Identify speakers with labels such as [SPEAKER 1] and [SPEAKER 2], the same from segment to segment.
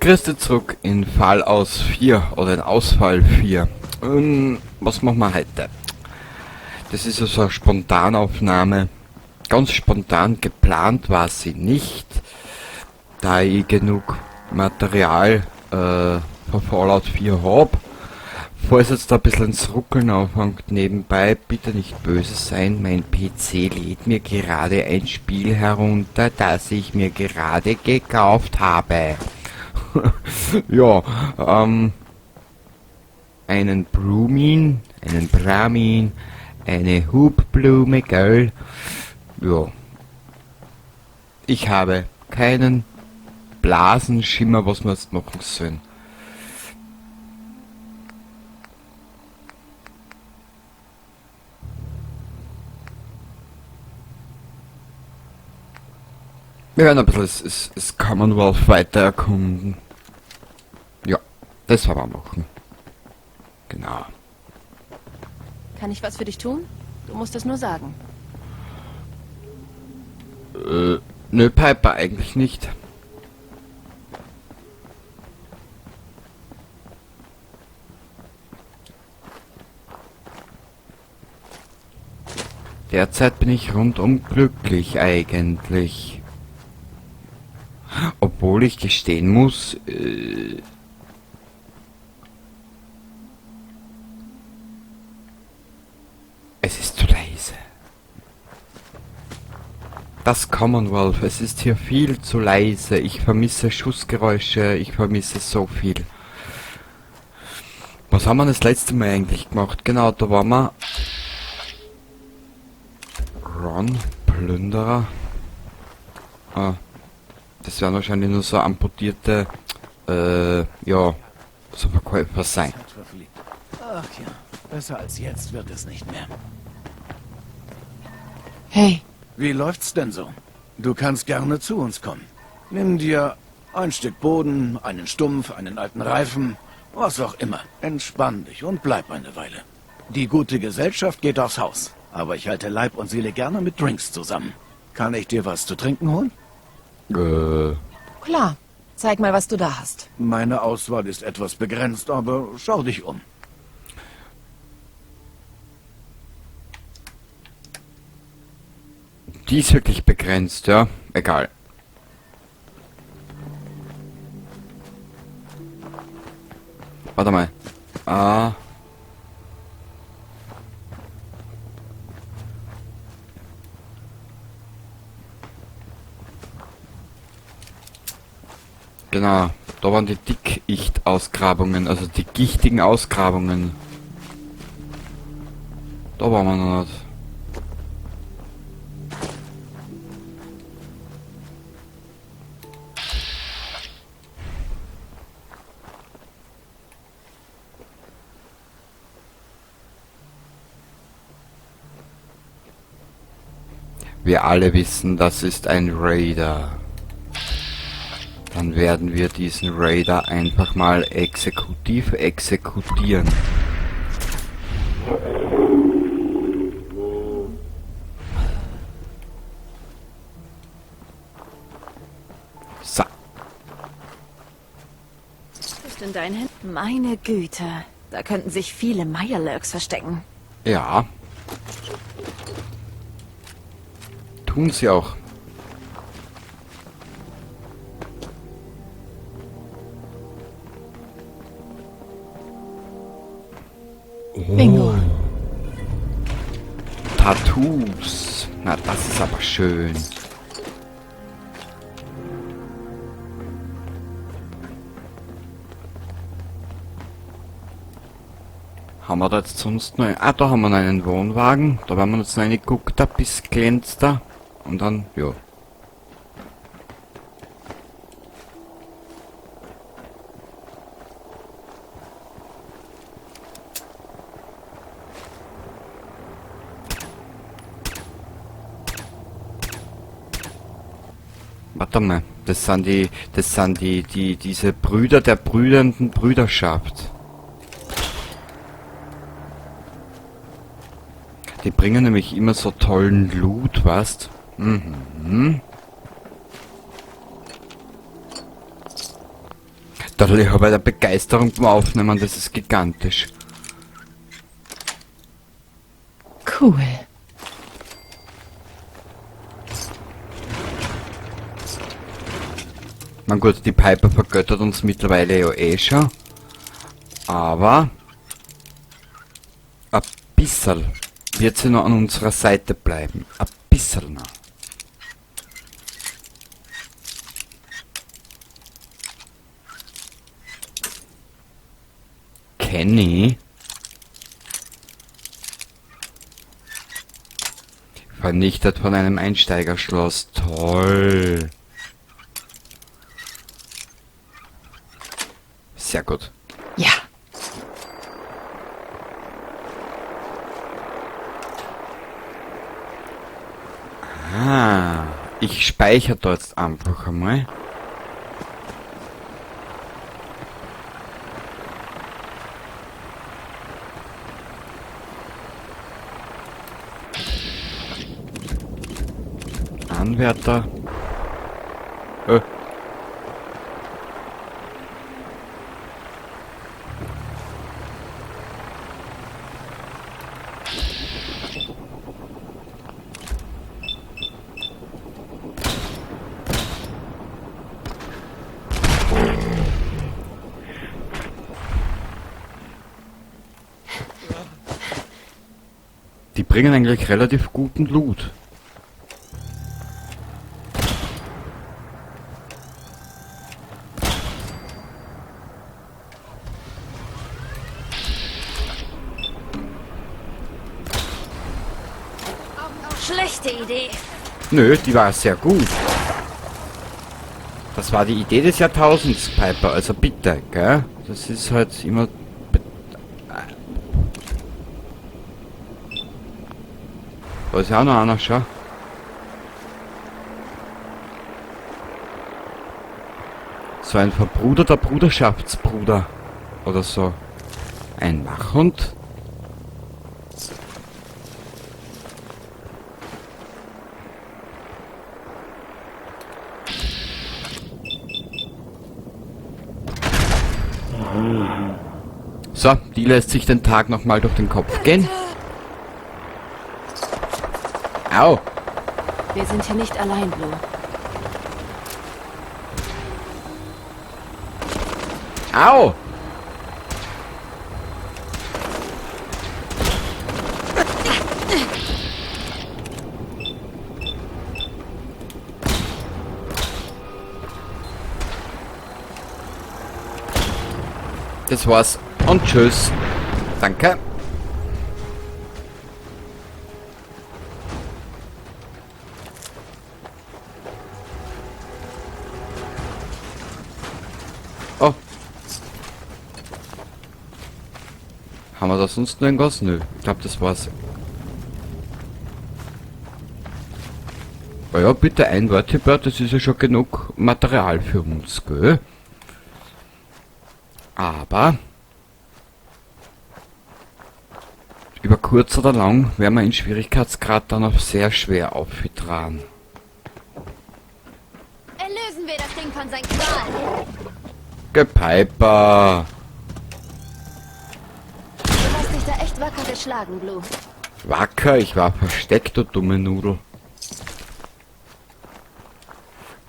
[SPEAKER 1] Grüß dich zurück in Fallout 4 oder in Ausfall 4. Was machen wir heute? Das ist ja so eine Spontanaufnahme. Ganz spontan geplant war sie nicht, da ich genug Material von Fallout 4 hab. Falls jetzt da ein bisschen ins Ruckeln anfängt nebenbei, bitte nicht böse sein, mein PC lädt mir gerade ein Spiel herunter, das ich mir gerade gekauft habe. Ja, einen Brumin, einen Brahmin, eine Hubblume, gell? Ja. Ich habe keinen Blasenschimmer, was wir jetzt machen sollen. Wir werden ein bisschen das Commonwealth weiter erkunden. Ja, das werden wir machen. Genau.
[SPEAKER 2] Kann ich was für dich tun? Du musst es nur sagen.
[SPEAKER 1] Nö, Piper, eigentlich nicht. Derzeit bin ich rundum glücklich eigentlich. Obwohl ich gestehen muss, es ist zu leise. Das Commonwealth, es ist hier viel zu leise. Ich vermisse Schussgeräusche, ich vermisse so viel. Was haben wir das letzte Mal eigentlich gemacht? Genau, da waren wir. Ron, Plünderer. Ah, das werden wahrscheinlich nur so amputierte, ja, so Verkäufer sein.
[SPEAKER 3] Ach ja, besser als jetzt wird es nicht mehr.
[SPEAKER 2] Hey.
[SPEAKER 3] Wie läuft's denn so? Du kannst gerne zu uns kommen. Nimm dir ein Stück Boden, einen Stumpf, einen alten Reifen, was auch immer. Entspann dich und bleib eine Weile. Die gute Gesellschaft geht aufs Haus, aber ich halte Leib und Seele gerne mit Drinks zusammen. Kann ich dir was zu trinken holen?
[SPEAKER 2] Klar. Zeig mal, was du da hast.
[SPEAKER 3] Meine Auswahl ist etwas begrenzt, aber schau dich um.
[SPEAKER 1] Die ist wirklich begrenzt, ja? Egal. Warte mal. Ah. Genau, da waren die Dickicht-Ausgrabungen, also die gichtigen Ausgrabungen. Da waren wir noch nicht. Wir alle wissen, das ist ein Raider. Dann werden wir diesen Raider einfach mal exekutiv exekutieren. So.
[SPEAKER 2] Ist in deinen Händen? Meine Güte, da könnten sich viele Mirelurks verstecken.
[SPEAKER 1] Ja. Tun sie auch. Oh.
[SPEAKER 2] Bingo.
[SPEAKER 1] Tattoos. Na, das ist aber schön. Haben wir da jetzt sonst noch... Ah, da haben wir noch einen Wohnwagen. Da werden wir jetzt noch reingeguckt, da bis glänzt da. Und dann, ja. Warte mal, das sind diese Brüder der brüdenden Brüderschaft. Die bringen nämlich immer so tollen Loot, weißt? Mhm. Gotterl, ich habe eine Begeisterung beim Aufnehmen, das ist gigantisch.
[SPEAKER 4] Cool.
[SPEAKER 1] Na gut, die Piper vergöttert uns mittlerweile ja eh schon. Aber ein bisschen wird sie noch an unserer Seite bleiben. Ein bisschen noch. Kenny? Vernichtet von einem Einsteigerschloss. Toll. Sehr gut.
[SPEAKER 4] Ja.
[SPEAKER 1] Ah, ich speichere da jetzt einfach einmal. Anwärter. Die bringen eigentlich relativ guten Loot.
[SPEAKER 2] Schlechte Idee.
[SPEAKER 1] Nö, die war sehr gut. Das war die Idee des Jahrtausends, Piper. Also bitte, gell? Das ist halt immer... Da ist ja auch noch einer, schau. So ein verbruderter Bruderschaftsbruder. Oder so. Ein Wachhund. So, die lässt sich den Tag nochmal durch den Kopf gehen. Au!
[SPEAKER 2] Wir sind hier nicht allein, Blue.
[SPEAKER 1] Au! Das war's und tschüss. Danke. Oh. Haben wir da sonst noch irgendwas? Nö, ich glaub, das war's. Oh ja, bitte ein Vertibird, das ist ja schon genug Material für uns, gell? Aber über kurz oder lang werden wir in Schwierigkeitsgrad dann auf sehr schwer aufgetragen.
[SPEAKER 2] Erlösen wir das Ding von seinen Qualen.
[SPEAKER 1] Gepiper.
[SPEAKER 2] Du hast dich da echt wacker geschlagen, Blue.
[SPEAKER 1] Wacker, ich war versteckt, du dumme Nudel.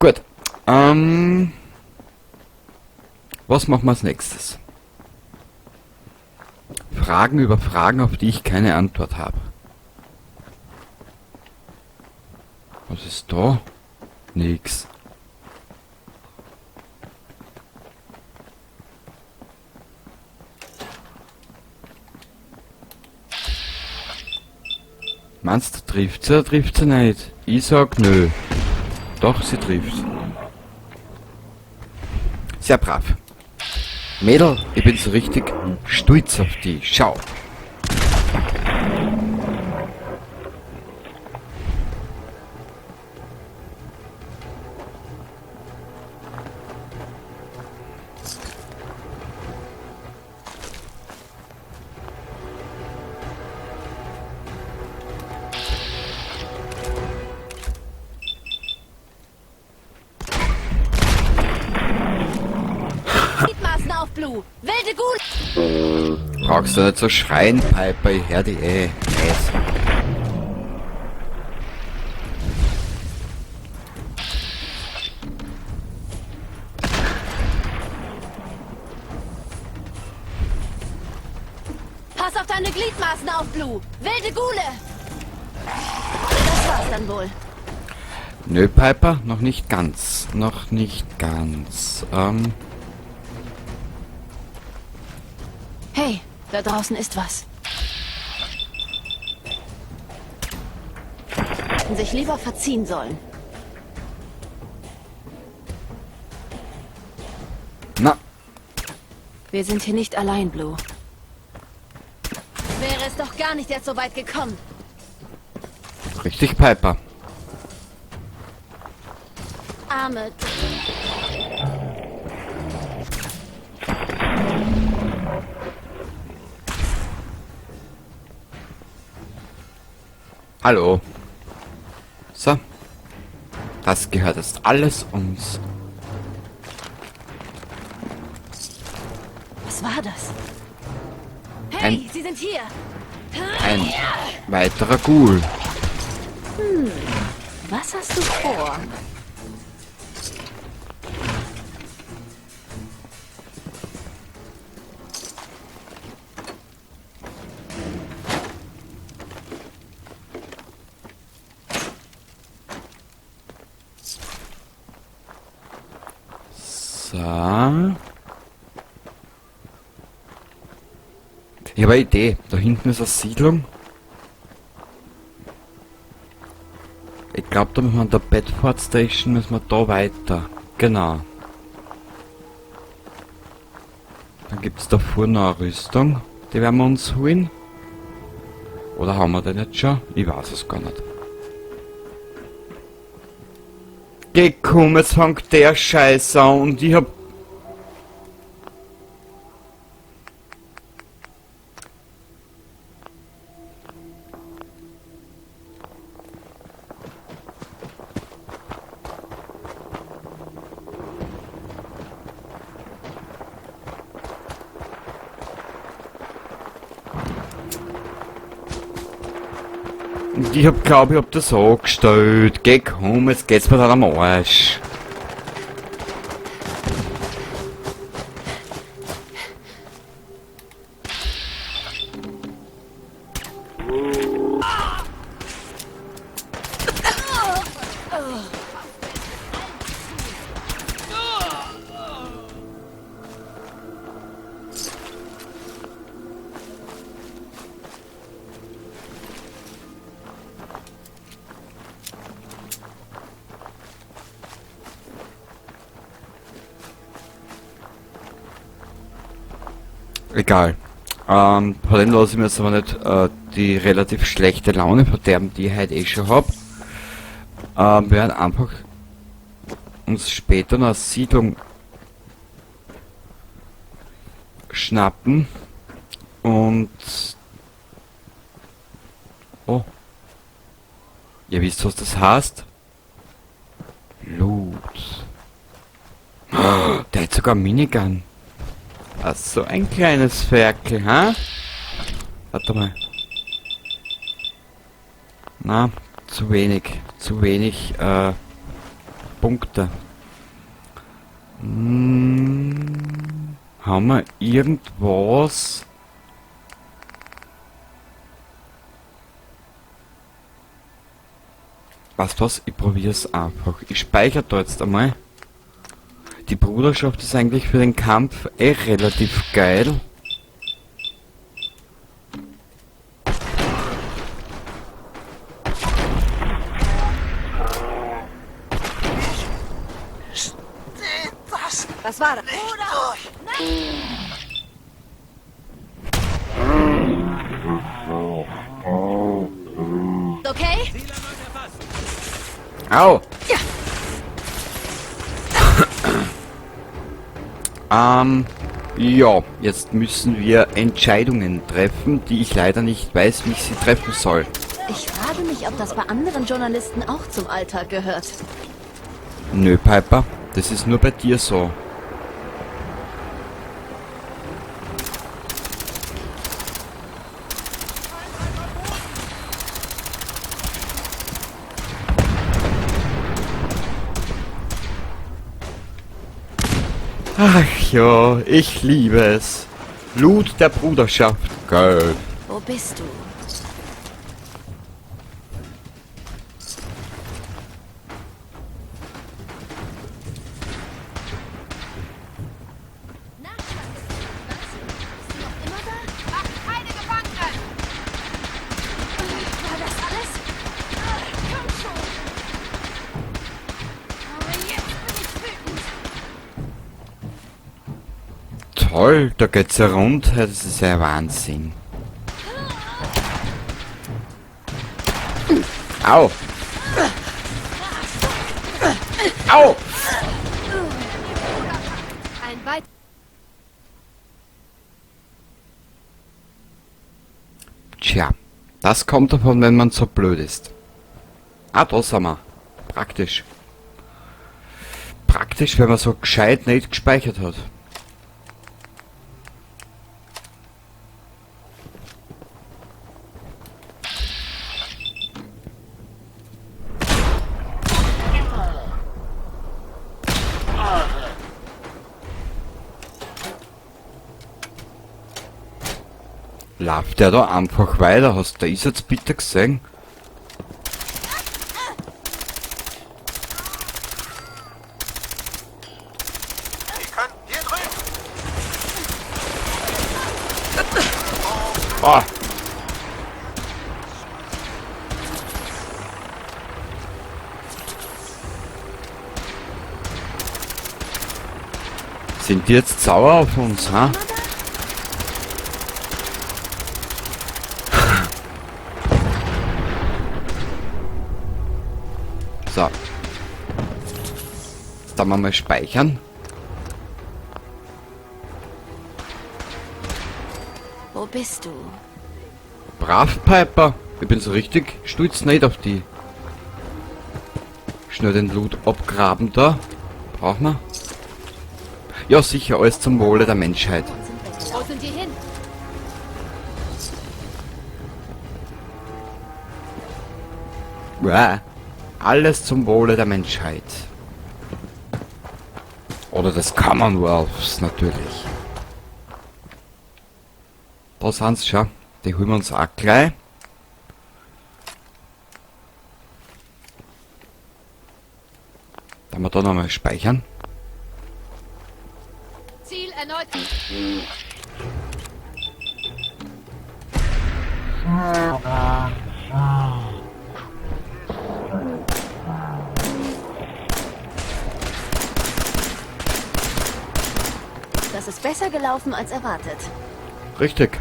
[SPEAKER 1] Gut. Was machen wir als nächstes? Fragen über Fragen, auf die ich keine Antwort habe. Was ist da? Nix. Meinst du, trifft sie oder trifft sie nicht? Ich sag nö. Doch, sie trifft. Sehr brav. Mädel, ich bin so richtig stolz auf dich. Schau. Brauchst du nicht so schreien, Piper, ich hör dich eh. Nice.
[SPEAKER 2] Pass auf deine Gliedmaßen auf, Blue! Wilde Gule! Das war's dann wohl.
[SPEAKER 1] Nö, Piper, noch nicht ganz. Noch nicht ganz.
[SPEAKER 2] Hey, da draußen ist was. Hätten sich lieber verziehen sollen.
[SPEAKER 1] Na.
[SPEAKER 2] Wir sind hier nicht allein, Blue. Wäre es doch gar nicht erst so weit gekommen.
[SPEAKER 1] Richtig, Piper.
[SPEAKER 2] Arme.
[SPEAKER 1] Hallo. So. Das gehört jetzt alles uns.
[SPEAKER 2] Was war das? Hey, sie sind hier.
[SPEAKER 1] Ein weiterer Ghoul.
[SPEAKER 2] Was hast du vor?
[SPEAKER 1] So. Ich habe eine Idee. Da hinten ist eine Siedlung. Ich glaub, da müssen wir an der Bedford Station müssen wir da weiter. Genau. Dann gibt's da vorne noch eine Rüstung. Die werden wir uns holen. Oder haben wir den jetzt schon? Ich weiß es gar nicht. Geh, komm, jetzt fängt der Scheiß an und ich hab... Und ich hab, glaub ich, hab das angestellt. Geh, komm, jetzt geht's mir dann am Arsch. Egal. Vor dem lasse ich mir jetzt aber nicht die relativ schlechte Laune verderben, die ich heute eh schon hab. Wir werden einfach uns später noch eine Siedlung schnappen und... Oh. Ihr wisst, was das heißt? Loot. Oh, der hat sogar Minigun. Ach so, ein kleines Ferkel, ha? Warte mal. Na, zu wenig. Zu wenig Punkte. Haben wir irgendwas? Weißt du was? Ich probier's einfach. Ich speichere da jetzt einmal. Die Bruderschaft ist eigentlich für den Kampf eh relativ geil.
[SPEAKER 2] Was war das? Okay?
[SPEAKER 1] Au!
[SPEAKER 2] Ja.
[SPEAKER 1] Ja, jetzt müssen wir Entscheidungen treffen, die ich leider nicht weiß, wie ich sie treffen soll.
[SPEAKER 2] Ich frage mich, ob das bei anderen Journalisten auch zum Alltag gehört.
[SPEAKER 1] Nö, Piper, das ist nur bei dir so. Ach ja, ich liebe es. Loot der Bruderschaft. Geil.
[SPEAKER 2] Wo bist du? War das alles? Komm schon! Jetzt bin ich wütend.
[SPEAKER 1] Toll, da geht's ja rund. Das ist ja Wahnsinn. Au! Au! Tja, das kommt davon, wenn man so blöd ist. Ah, da sind wir. Praktisch. Praktisch, wenn man so gescheit nicht gespeichert hat. Läuft der da einfach weiter? Hast du das jetzt bitte gesehen? Ah. Sind die jetzt sauer auf uns, ha? So. Jetzt da mal speichern.
[SPEAKER 2] Wo bist du?
[SPEAKER 1] Brav, Piper. Ich bin so richtig stolz nicht auf die. Schnell den Loot abgraben da. Brauchen wir. Ja, sicher, alles zum Wohle der Menschheit.
[SPEAKER 2] Wo sind die hin?
[SPEAKER 1] Uah. Alles zum Wohle der Menschheit. Oder des Commonwealths natürlich. Da sind's schon. Die holen wir uns auch gleich. Dann wir da nochmal speichern.
[SPEAKER 2] Ziel erneut. Das ist besser gelaufen als erwartet.
[SPEAKER 1] Richtig.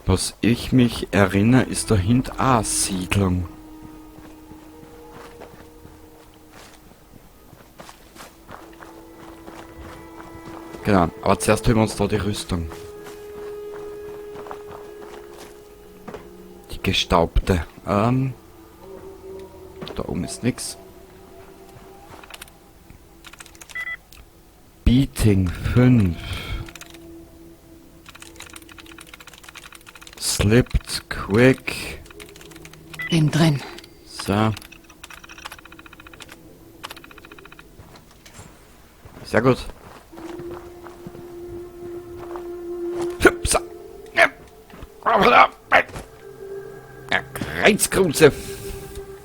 [SPEAKER 1] Was ich mich erinnere, ist da hinten eine Siedlung. Genau, aber zuerst holen wir uns da die Rüstung. Die gestaubte. Da oben ist nix. Beating 5. Slipped quick.
[SPEAKER 4] Bin drin.
[SPEAKER 1] So. Sehr gut. Hupsa. Ja, Kreuzkruse.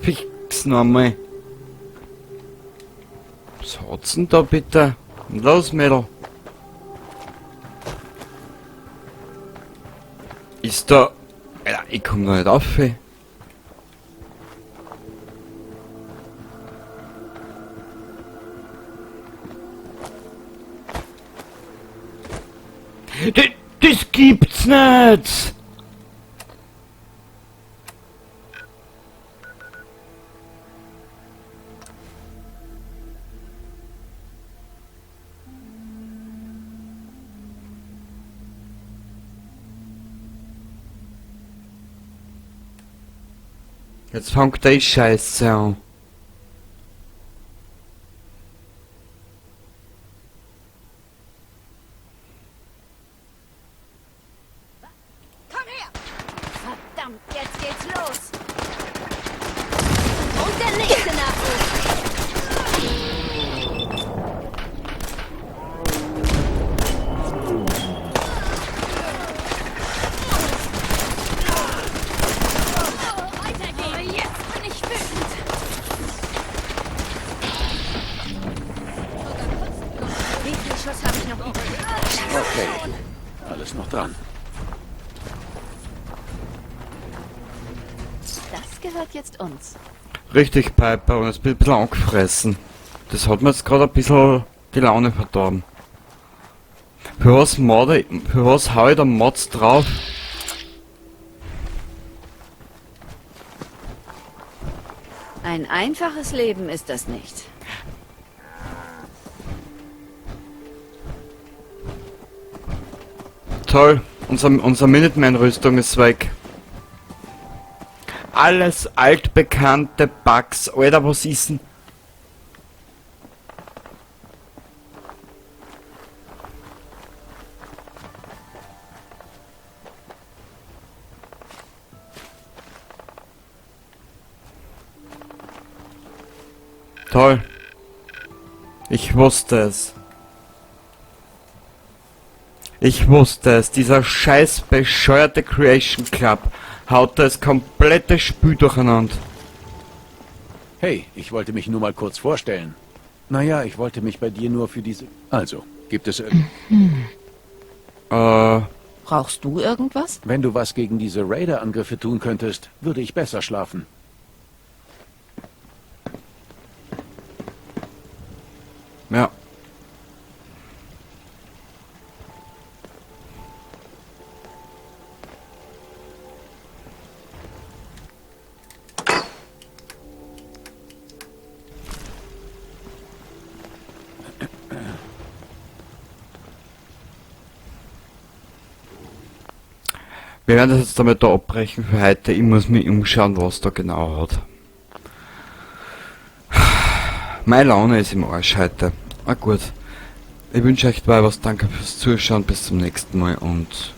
[SPEAKER 1] Fix nochmal. Was hat's denn da bitte? Los, Mädel. Ist da... Ja, ich komm da nicht auf, ey. Das gibt's nicht! Jetzt fängt die Scheiße an.
[SPEAKER 2] Komm her! Verdammt, jetzt geht's los! Und der nächste Nachruf! Weiter geht's! Jetzt bin ich wütend! Wie viel Schuss habe ich noch übrig?
[SPEAKER 3] Okay, alles noch dran.
[SPEAKER 2] Das gehört jetzt uns.
[SPEAKER 1] Richtig, Piper, und jetzt bin ich ein bisschen angefressen. Das hat mir jetzt gerade ein bisschen die Laune verdorben. Für was morde ich, für was hau ich da Mods drauf?
[SPEAKER 2] Ein einfaches Leben ist das nicht.
[SPEAKER 1] Toll, unser Minuteman-Rüstung ist weg. Alles altbekannte Bugs. Alter, was ist denn? Toll. Ich wusste es. Ich wusste es, dieser scheiß bescheuerte Creation Club haut das komplette Spiel durcheinander.
[SPEAKER 3] Hey, ich wollte mich nur mal kurz vorstellen. Naja, ich wollte mich bei dir nur für diese... Also, gibt es...
[SPEAKER 4] Brauchst du irgendwas?
[SPEAKER 3] Wenn du was gegen diese Raider-Angriffe tun könntest, würde ich besser schlafen.
[SPEAKER 1] Ja. Wir werden das jetzt damit da abbrechen für heute. Ich muss mich umschauen, was da genau hat. Meine Laune ist im Arsch heute. Na gut. Ich wünsche euch dabei was. Danke fürs Zuschauen. Bis zum nächsten Mal und